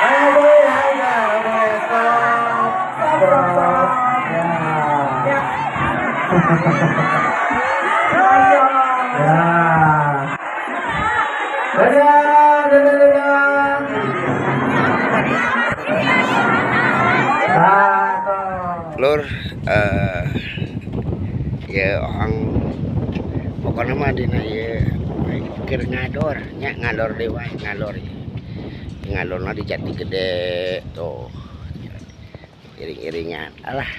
Oh, boleh, ya, boleh. Stop. Stop. Ya. Ya. Ya. Dadah, dadah, dadah. Lur, ya orang pokoknya mah dina ieu keur ngador nya, ngador deui wae, ngador. Ngadorna di Jati Gede tuh. Iring-iringan. Alah.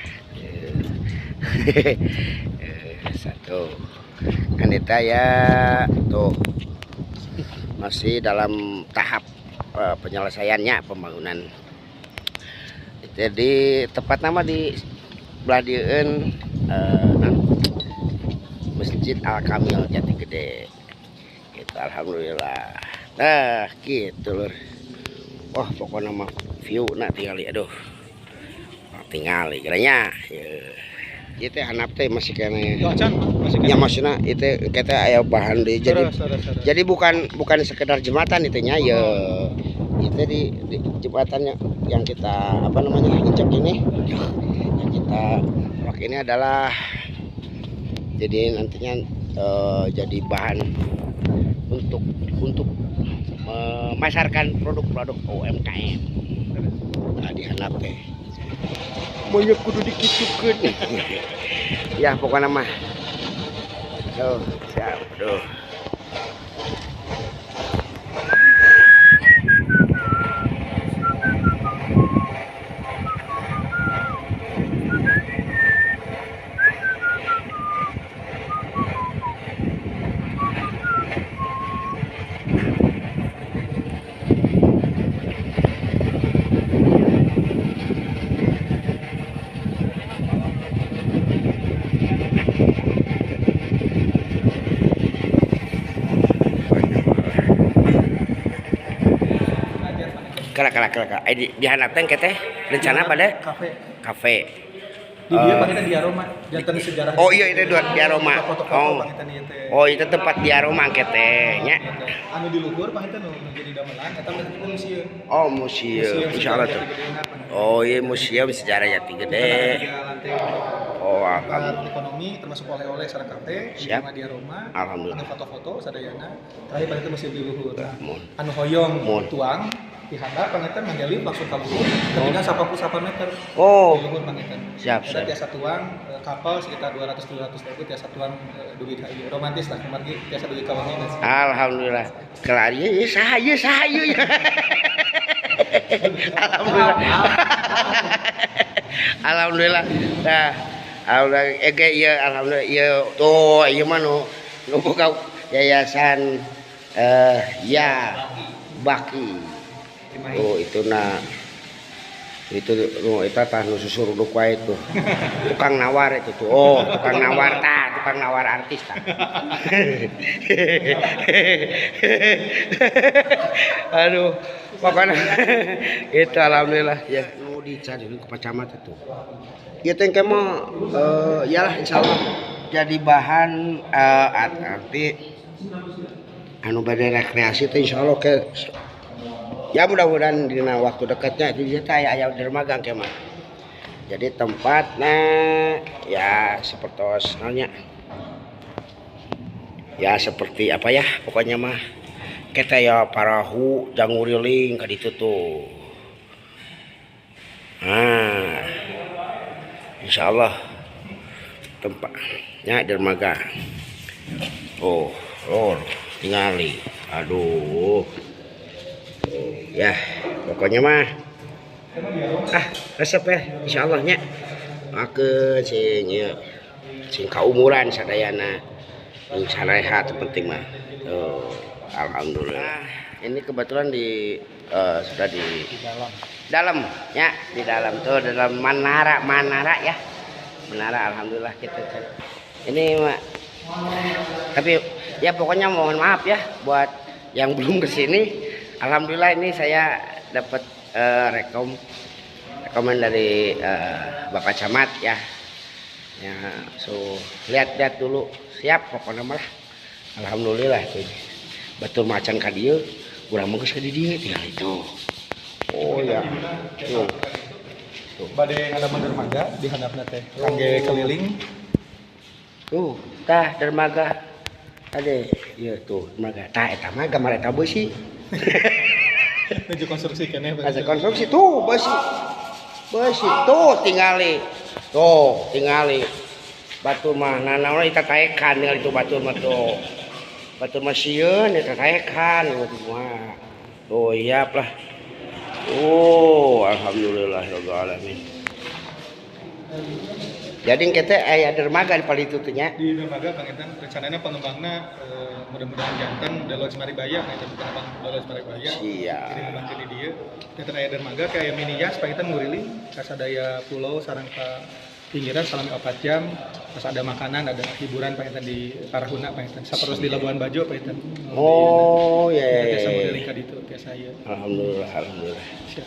Satu. Kan eta ya tuh masih dalam tahap penyelesaiannya pembangunan. Jadi tepat nama di belah dieun Masjid Al Kamil Jati Gede. Gitu, alhamdulillah. Nah, gitu lur. Wah, pokoknya mah view nak tingali, aduh. Tingali kiranya. Ieu teh handap teh masih kene. Ya maksudna itu kita aya bahan deui. Jadi jadi bukan sekedar jembatan itu nya ya. Itu di jembatannya yang kita apa namanya injak ini, yang kita pakai ini adalah jadi nantinya jadi bahan untuk memasarkan produk-produk UMKM. Nah, di handap teh. Banyak kudu dikitukeun. Ya pokoknya mah. Tuh, siap. Duh. Kala. Di handap teh teh rencana pada kafe. Di dia panggilnya di Aroma, jantan sejarah. Oh iya itu di Aroma. Oh. Oh itu tempat di Aroma teh nya. Anu di luhur panggilnya nu jadi damelan eta mah museum. Oh museum, insyaallah tuh. Oh iya museum sejarah Jati Gede. Oh alhamdulillah. Ekonomi termasuk oleh-oleh sareng kafe di Aroma. Alhamdulillah. Anu foto-foto sadayana. Terakhir panggilnya museum di luhur. Anu hoyong tuang di handap pangetan manggali langsung ka luhur ketinggian 88 meter. Oh. Di luhur pangetan. Siap, siap. Tiasa tuang kapal sekitar 200-300 ribu tiasa tuang dugi ka ieu. Romantis lah kumargi tiasa dugi ka wangi. Alhamdulillah. Kelar ieu saha ieu saha ieu. Alhamdulillah. Alhamdulillah. Nah, alhamdulillah ge ieu alhamdulillah ieu tuh ieu mah nu buka yayasan ya Baki. Oh itu nah itu nu eta tah nu susuruduk wae tuh. Tukang nawar itu tuh. Oh, tukang nawar tah, tukang nawar artis tah. Aduh, pokoknya itu alhamdulillah ya nu dicari ke Pak Camat itu. Ieu teh engke mah iyalah insyaallah jadi bahan nanti anu bade rekreasi teh insyaallah ke ya mudah-mudahan di waktu dekatnya itu dia teh aya dermaga engke mah. Jadi tempatnya ya seperti nanya. Ya seperti apa ya pokoknya mah kita ya parahu janguriling ka ditu tuh. Nah, insyaallah tempatnya dermaga. Oh, lor tingali. Aduh. Ya, pokoknya mah resep ya insyaallah nya. Makeun sing ieu sing kaumuran sadayana. Sing sarehat penting mah. Tuh, alhamdulillah. Ini kebetulan di sudah di dalam ya, di dalam tuh dalam menara ya. Menara alhamdulillah kita. Ini mah tapi ya pokoknya mohon maaf ya buat yang belum kesini. Alhamdulillah ini saya dapat rekomen dari Bapak Camat ya. Ya, so lihat-lihat dulu siap pokoknya malah. Alhamdulillah tuh. Batur macan ka dieu, urang mah geus ka di dieu tinggal itu. Oh ya. Tuh. Tuh. Bade ngadamel dermaga di handapna teh. Kangge keliling. Tuh, tah dermaga. Ade, ieu tuh dermaga. Tah eta mah gambar eta beusi. Nuju konstruksi keneh. Asa konstruksi tuh beusi. Beusi tuh tingali. Tuh tingali. Batu mah nanaon ditataekan ningali tuh batu mah tuh. Batu mah sieun ditataekan batu mah. Tuh siap lah. Oh, alhamdulillah rabbil alamin. Jadi kita aya dermaga di palitu teh nya. Di dermaga panginten rencananya pengembangna mudah-mudahan janten The Lodge Maribaya, panginten bukan abang The Lodge Maribaya. Siap. Jadi ngembangkeun di dieu. Janten aya dermaga kayak mini yacht panginten nguriling ka sadaya pulau sareng ka pinggiran selama 4 jam. Terus ada makanan, ada hiburan panginten di parahuna panginten. Sapertos di Labuan Bajo panginten. Oh, ya ya. Biasa nguriling ka ditu biasa ieu. Alhamdulillah, alhamdulillah. Siap.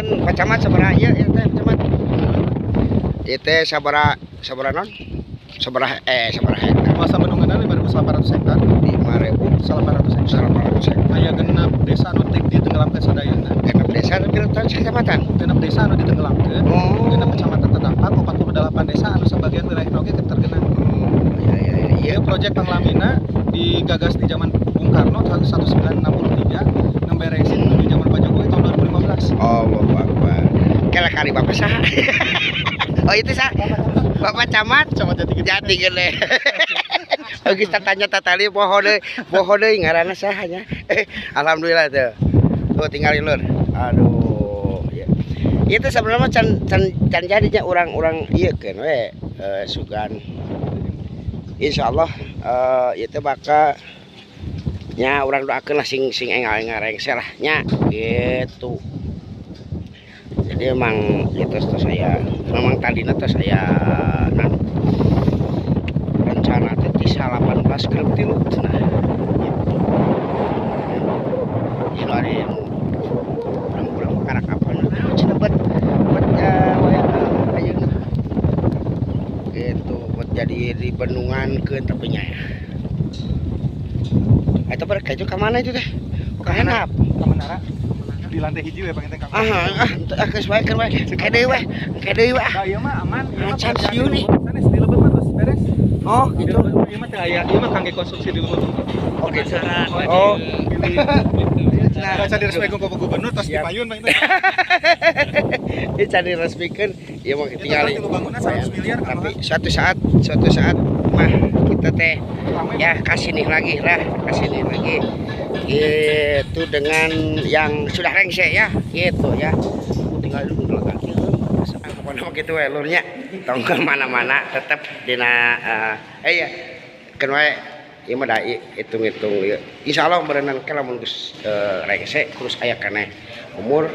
Pak Camat sabaraha ieu ieu teh Camat? Ieu teh sabaraha sabaraha non? Sabaraha sabaraha hektar? Luas bendunganna 5.800 hektar. 5.800 hektar. 800 hektar. Aya genep desa anu ditenggelamkeun sadayana. Genep desa anu kecamatan? Genep desa anu ditenggelamkeun. Oh. Genep kecamatan terdampak 48 desa anu sebagian wilayah oge tergenang. Oh, iya iya iya. Ieu proyek panglamina digagas di zaman Bung Karno tahun 1963, nemberesin di zaman Pak Jokowi tahun 2015. Allahu Akbar. Kela kari bapak saha? Oh itu sah. Bapak Camat, Camat Jati Gede. Jati Gede. Oke, kita tanya tatali poho deui ngaranna saha nya. Alhamdulillah tuh. Tuh tinggal lur. Aduh, ya. Itu sebenarnya can can can jadinya orang-orang ieu keun we sugan. Insyaallah itu bakal nya urang doakeun lah sing sing enggal-enggal rengse lah nya gitu. Jadi emang itu tuh saya memang tadinya tuh saya nan rencana teh 18 genep tilu cenah gitu. Ieu ari urang-urang karak apa nah cenah bet bet waya ayeuna gitu buat jadi di bendungankeun tapi nya ya. Eta pada keju ka mana itu teh? Oh, ka handap. Ka menara. Di lantai hiji we panginten ka. Ah, geus wae keun wae. Engke deui we. Engke deui we. Da ieu mah aman, ieu mah sieun nih. Sanes di lebet mah terus beres. Oh, gitu. Ieu mah teh aya, ieu mah kangge konstruksi di leuweung. Oh, gitu. Oh. Nah, can diresmikeun ku gubernur tos dipayun panginten. Ieu can diresmikeun, ieu mah tingali. Bangunan 100 miliar tapi suatu saat mah kita teh ya kasih nih lagi lah, kasih nih lagi. Gitu dengan yang sudah rengse ya, gitu ya. Tinggal dulu kaki. Pokoknya begitu we lurnya. Tong ke mana-mana tetap dina ya keun wae ieu mah da hitung-hitung ieu. Insyaallah berenang ke lamun geus rengse terus aya keneh umur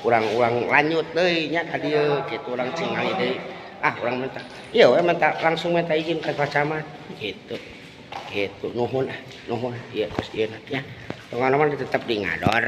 urang-urang lanjut deui nya ka dieu kitu urang tingali deui. Ah urang minta. Ieu we minta langsung minta izin ka Pak Camat gitu. Gitu nuhun ah nuhun ieu terus ieu nya. Pengalaman tetap di ngador.